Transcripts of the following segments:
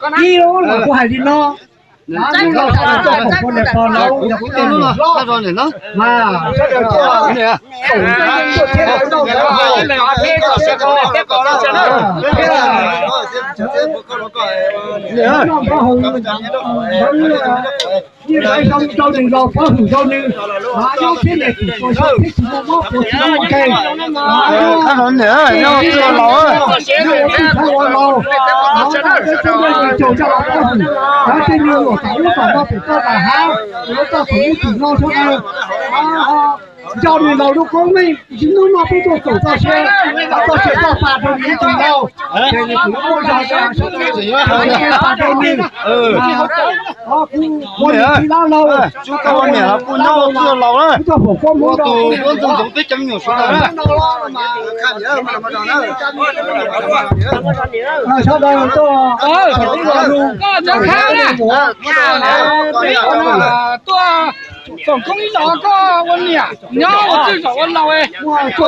Ib lub los kuv hais li no, nej los sawv daws tuaj koom kuv niam tos no, yog kuv tus hlob mas sawv daws tuaj koom kuv niam tuaj thiab lawv noj ntawd thiab, noj npab hwv, nws lawv zoo rau nws los pab hwm rau nws, nyob thiab niam tim tua xyoo thiab tsis muaj mob puas tsis muaj nkeeg, nyob tsis laus, nyob ua tij thab ua laus, nyob txog caug coj los pab hwm, nyob tej niag luam tom ub tom no pem toj tom hav, lawv toj tom ub tom no sawv daws nco nws laus lub koob meej, hnub no peb tuaj koom txoj sia, txoj sia txoj pa rau nws ib tug laus, ces nws kuj muaj zog sawv daws pab rau nws. Kuv ua niam txiv dab laug, kuv nyob ua tij laus, kuv txoj pom koob hmoov rau tus ntxoov teb cov me nyuam sawv daws. Sawv daws tuaj koom ib lo lus, tuaj koom koob ib lo koj ua niam nyob ua tij zaum ua laus,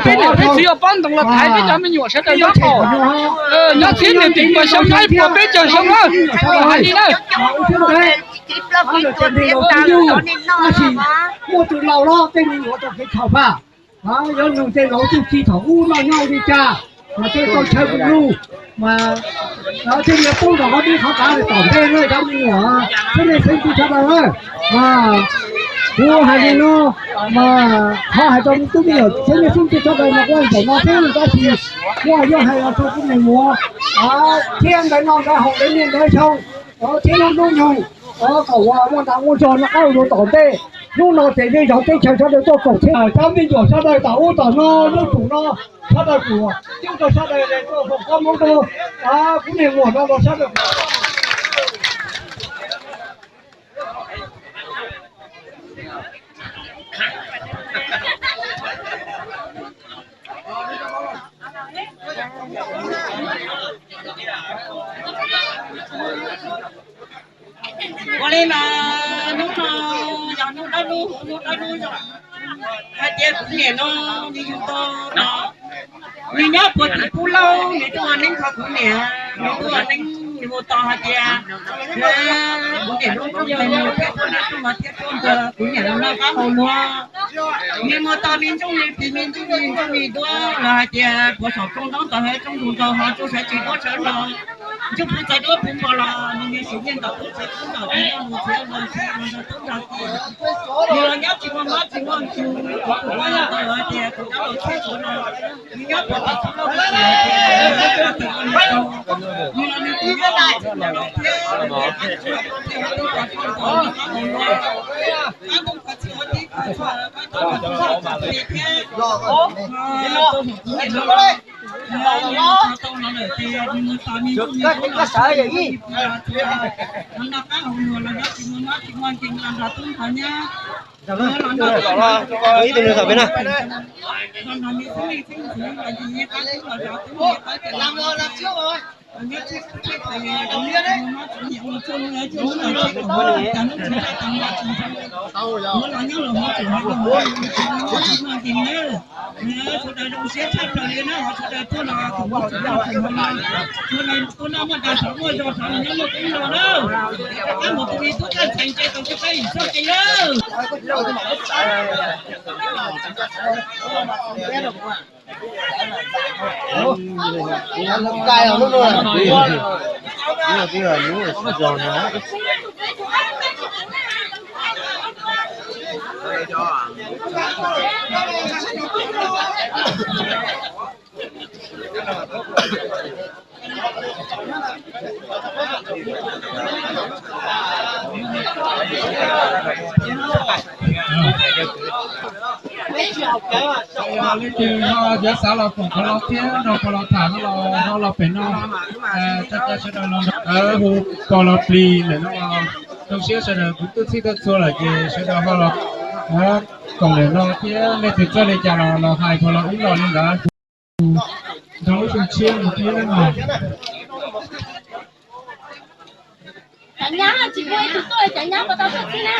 peb niam peb txiv yuav pab ntoo los thaiv peb cov me nyuam sawv daws nyob thaum, nyob txhiab niam tim puas xyoo nyob ib puas peb caug xyoo na, hais li na. Muaj tus laus los tej me nyuam tau kev khaum pam, yuav nug tej laus txuj ci thaum ub noj nyob li cas, mas tej tau chaw mus lug, mas tej niag poob nrog qhov dib qhov tav tom ntej na cov me nyuam, thiab nej xeeb tub sawv daws na. Kuv hais li no, mas qhov hais rau tub me nyuam thiab nej xeeb tub sawv daws mas kuv hais npaum no xwb tab sis kuv yeej hais los rau kuv niam muam thiab ntawd no ntawd haus ntawd niaj ntawd xyoo, thiab lub hnub nyoog kom uas muaj ntas muaj zog noj qab ua luam tom ntej. Hnub no ces nej zov teb chaws sawv daws tuaj koom thiab cov me nyuam sawv daws tom ub tom no lub tus no sawv daws kuj coob rau sawv daws tuaj foom koob hmoov rau kuv niag muam no los sawv daws. Ua li mas hnub no yog hnub dawb lub hnub dawb lub zoo, hais tias kuv niam no nws yug tau no, nws nyob puag tim Pub Lauj, nws tuaj ua neeb kho kuv niam, nws tuaj ua neeb, nws hu tau hais tias kuv niam lub nrooj yog nws thiab tuaj noj rooj mas thiab tuaj nrog kuv niam los noj qab hau luag. Nws mus tau me ntsooj me plig me ntsooj me ntsooj me duab los hais tias puag saum rooj ntaub ntawv hauv rooj ntug nraug hauv rooj sawv tsees duab sawv hlau, ntsuj plig txawv duab plig npog los nws nws sim nyiaj ntawm tub txawv tub ntawm nws noj mus txiav los txiav los nrog tub nrog kiag. Nws los nyob tsis muaj mob tsis muaj nkeeg, kuv tus muab yog tau hais tias kuv cov laus txhij tsuav no, nws nyob puag tim Pub Lauj, nws los nws tus nyob thiab nws qab tub qab txhij ua tib qab txhua qab tub qab txhua thiab, tus hom kuv niam no, nws tau no lawm ces nws mus tos nws tus me tub los txhua ib plig los txhua, los noj qab hau luag los nyob tsis muaj mob tsis muaj nkeeg los nrog tub nrog nyab, los nrog tub nrog nyab, los nrog me xeeb leej xeeb ntxwv los nce qab tub los zov tub nce qab ces los nyob txhij txhua txhua tus, mus mob tsis nyiam mus txog mus tsis hnub los tsis kom mus cas hnub tsis ntsaj tas nqa tsis ntsaj, mus los nyob los mus tseem hais los mus tsis muaj mob tsis muaj nkeeg na. Sawv daws zoo siab tshaj plaws li na, sawv daws tuaj los thaum ub tseem noj tseem hnav, sawv daws tuaj noj muaj dag sav muaj zog sav nyob muaj koob nrog na. Rov qab mus tus me tub kaj ntxhais nce tau koj pab yim txoj kev lawm. Leej twg ho yuav xav los koom qhov los thiab nrog qhov los tham no los ho los pem no, sawv daws los hu pom los plis ntawm no. Zoo siab sawv daws kuv tuaj txhij tuaj txhua lawm ces sawv daws ho los koom ntawm no thiab leej twg txawj li cas los los hais pom los ib los li ntawd. Rau lub xyoo tshiab mus thiab na. Cov nyab tsis muaj ib tug tuaj, cov nyab puas tau tuaj txhib na?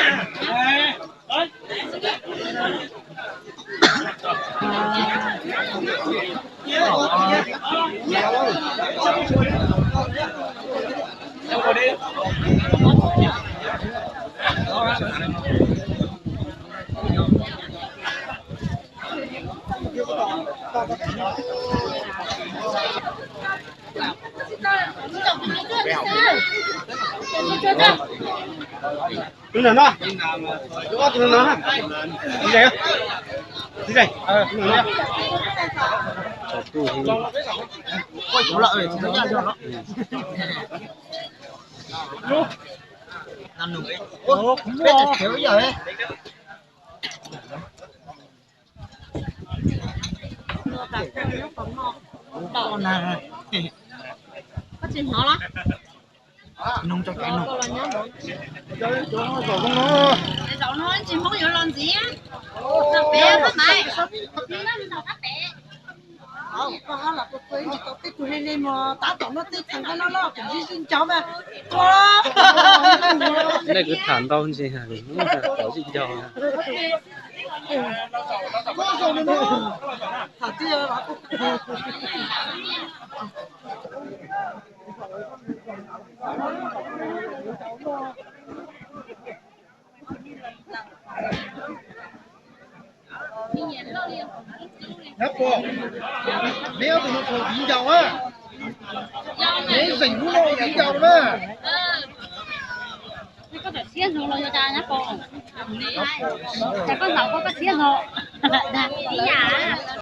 Tus no no, tus no no, tus no no. Koj tsis hnov los? Zaum no tsis Hmoob yuav los ntxiv. Peb pab maiv. Koj hab los koj tsis tau tej tug le le mos tab tom noj tej txheem nqaij loj loj kom zij zij ncaus mas tua. Nej kuv tham ntau ntsis, tom zij ncaus. Tham tiag. Nyab Pov, neb ob tug no puas viv ncaus na? Neb zeem hnub no viv ncaus na? Koj txawm siab zog los yog cas Nyab Pov? Cas koj zaum koj koj siab zog? Ib yam.